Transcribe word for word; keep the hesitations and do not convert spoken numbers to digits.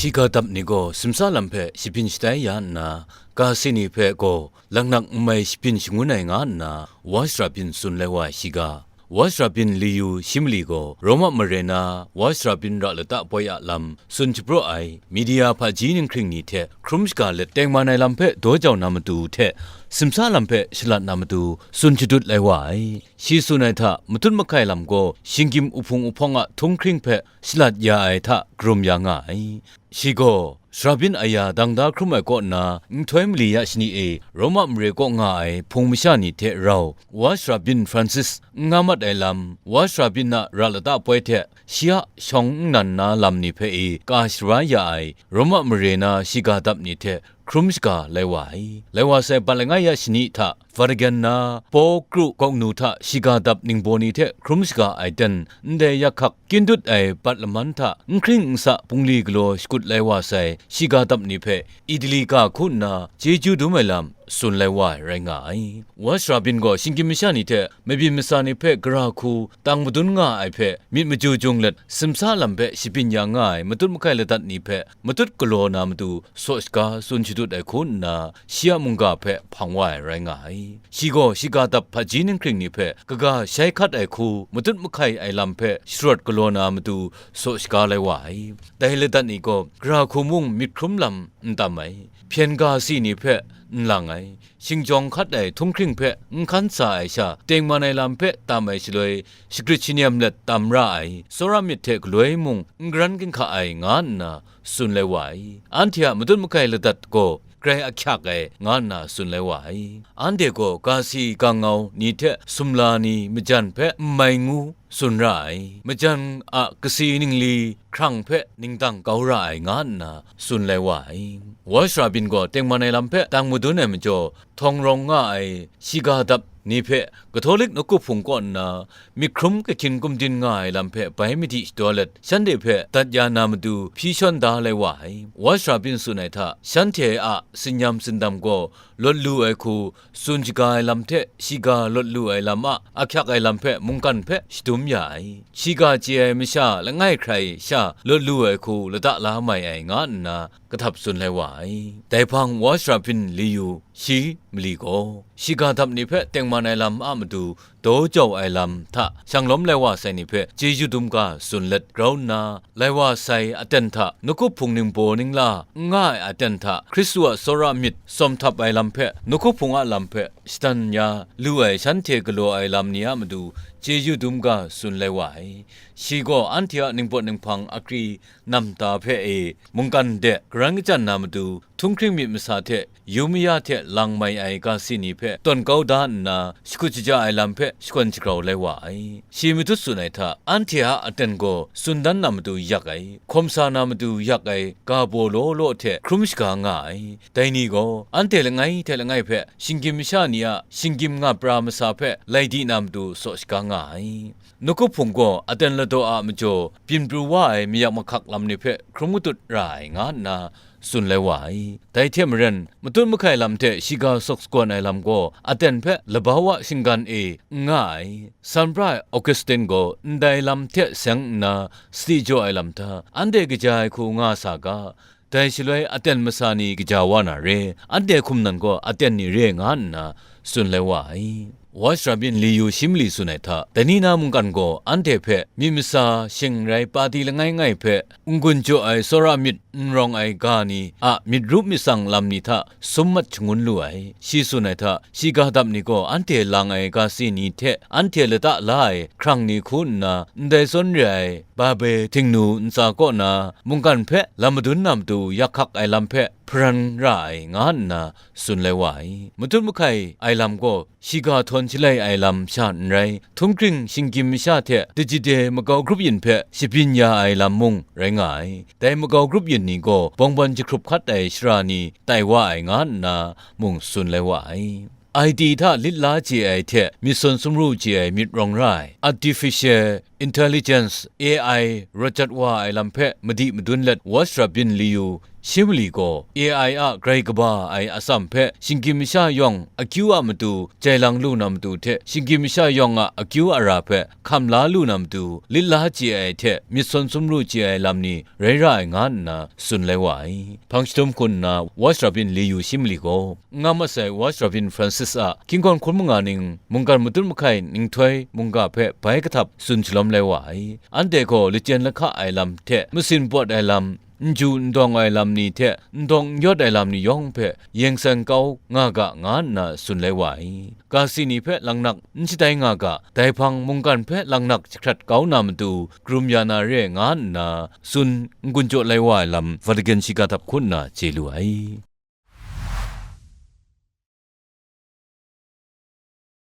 Shiga dap ni gaw simsa lam hpe shabyin shatai ya nna, ga si ni hpe gaw laknak n mai shabyin shangun ai nga nna, Wash Rabin tsun lai wa ai shiga. Wash Rabin Liyu shi mali gaw Roma mare na Wash Rabin ra lata poi a lam tsun shapraw ai, media hpaji ninghkring ni hte hkrum shaga let tengman ai lam hpe daw jau na matu hte, simsa lam hpe shalat na matu tsun shadut lai wa ai. Shi tsun ai hta matut mahkai lam gaw shinggyim uhpung uhpawng a htunghkring hpe shalat ya ai hta karum ya nga ai. Shi gaw, Sharabin aya dang da hkrum ai kaw nna, nhtoi mali ya shani e Roma mare kaw nga ai hpung masha ni hte rau, Wash Rabin Francis n nga mat ai lam, Wash Rabin a ra lata poi hte shi a shawng nnan na lam ni hpe e ka shara ya ai, Roma mare na shiga dap ni hte hkrum shaga lai wa ai. Lai wa sai bat langai ya shani hta, Vatican na Paw Kru kawk nu hta shiga dap ningbaw ni hte hkrum shaga ai ten, ndai yak hkak kyin dut ai bat laman hta n hkring n sa bungli galaw shakut lai wa sai, shiga dap ni hpe Italy ga hku nna chyeju dum ai lam tsun lai wa ai rai nga ai. Wash Rabin gaw shinggyim masha ni hte mabyin masa ni hpe gara hku tang madun nga ai hpe myit maju jung let, simsa lam hpe shabyin ya nga ai matut mahkai ladat ni hpe matut galaw na matu saw shaga tsun shadut ai hku nna, shi a mungga hpe hpang wa ai rai nga ai. Shi gaw shiga dap hpaji ninghkring ni hpe kaga shai hkat ai hku matut mahkai ai lam hpe sharawt galaw na matu saw shaga lai wa ai. Dai ladat ni gaw gara hku mung myit hkrum lam n tam ai, hpyen ga si ni hpe n lang ai, shingjawng hkat ai htunghkring hpe n hkan sa ai sha tengman ai lam hpe tam ai shaloi, shagrit shanem let tam ra ai, tsawra myit hte galoi mung n garan ginhka ai, nga nna tsun lai wa ai. Anhte a matut mahkai ladat gaw grai ahkyak ai, nga nna tsun lai wa ai. Anhte gaw ga si ga ngau ni hte sumla ni majan hpe n mai ngu tsun ra ai, majan a kasi ningli hkrang hpe ningdang kau ra ai, nga nna tsun lai wa ai. Wash Rabin gaw tengman ai lam hpe tang madun ai majaw, htawng rawng nga ai shiga dap ni hpe Katolik nawku hpung kaw nna myit hkrum kahkyin kumdin nga ai lam hpe bai madi shadaw let, shanhte hpe dat ya na matu hpyi shawn da lai wa ai. Wash Rabin tsun ai hta, shanhte a sinyam sindam gaw lawt lu ai hku tsun shaga ai lam hte, shiga lawt lu ai lam a ahkyak ai lam hpe mungkan hpe shadum ya ai. Shiga chye ai masha langai hkrai sha lawt lu ai hku lata la mai ai, nga nna kahtap tsun lai wa ai. Dai hpang Wash Rabin Liyu shi mali gaw, shiga dap ni hpe tengman ai lam a matu daw jau ai lam hta shanglawm lai wa sai ni hpe chyeju dum ga tsun let grau nna, lai wa sai aten hta nawku hpung ningbaw ningla n nga ai aten hta Hkristu a tsawra myit tsawm htap ai lam hpe nawku hpung a lam hpe shadan ya lu ai shanhte galaw ai lam ni a matu chyeju dum ga tsun lai wa ai. Shi gaw anhte a ningpawt ninghpang akri namta hpe e mungkan de karan kachyan na matu, htunghkring myit masa hte yu maya hte lang mai ai ga si ni hpe tawn kau da nna, shakut shaja ai lam hpe shakawn shagrau lai wa ai. Shi matut tsun ai hta, anhte a aten gaw tsun dan na matu yak ai, hkawm sa na matu yak ai ga baw law law hte hkrum shaga nga ai. Dai ni gaw anhte langai hte langai hpe shinggyim masha ni a shinggyim nga pra masa hpe lai di na matu saw shaga nga ai. Nawku hpung gaw aten ladaw a majaw byin pru wa ai mayak mahkak lam ni hpe hkrum katut ra ai, nga nna tsun lai wa ai. Dai hte maren, matut mahkai lam hte shiga sawk sagawn ai lam gaw aten hpe labau a shinggan e n nga ai. San pra ai Augustine gaw ndai lam hte seng nna sadi jaw ai lam hta, anhte kaja ai hku nga sa ga, dai shaloi aten masa ni kaja wa na re, anhte hkum nan gaw aten ni re, nga nna tsun lai wa ai. Wash Rabin Liyu shi mali tsun ai hta, dai ni na mungkan gaw anhte hpe myit masa shing rai pati langai ngai hpe n-gun jaw ai tsawra myit n rawng ai ga ni a myit rup myit tsang lam ni hta sum mat shangun lu ai. Shi tsun ai hta, shiga dap ni gaw anhte lang ai ga si ni hte anhte lata la ai hkrang ni hku nna ndai zawn re ai Babe htingnu ntsa kaw na mungkan hpe lam madun na matu yak hkak ai lam hpe hparan ra ai, nga nna tsun lai wa ai. Matut mahkai ai lam gaw shiga htawn shalai ai lam sha n rai, htunghkring shinggyim masha hte dajide makau grup yin hpe shabyin ya ai lam mung rai nga ai. Dai makau grup yin ni gaw bawngban jahkrup hkat ai shara ni tai wa ai, nga nna mung tsun lai wa ai. I T hta lit la chye ai hte myit sawn sumru chye ai myit rawng ra ai, Artificial Intelligence, A I, rawt jat wa ai lam hpe madi madun let Wash Rabin Liyu Shi mali gaw A I a grai kaba ai atsam hpe shinggyim masha yawng akyu a matu jai lang lu na matu hte shinggyim masha yawng a akyu ara hpe hkam la lu na matu lit la chye ai hte myit sawn sumru chye ai lam ni rai ra ai nga nna tsun lai wa ai. Hpang jahtum hkun nna Watch Rabbin Liu shi mali gaw, n nga masai Watch Rabbin Francis a hkying gawn hkun manga ning mungkan matut mahkai nhtoi mungga hpe bai kahtap tsun shalawm lai wa ai. Anhte gaw lachyen lahka ai lam hte masin pawt ai lam, n ju n dawng ai lam ni hte n dawng n yawt ai lam ni yawng hpe yeng san kau nga ga nga nna tsun lai wa ai. Ga si ni hpe langnak n shatai nga ga, dai hpang mungkan hpe langnak jahkrat kau na matu, karum ya na re nga nna tsun n gun jaw lai wa ai lam Vatican shiga dap hku nna chye lu ai.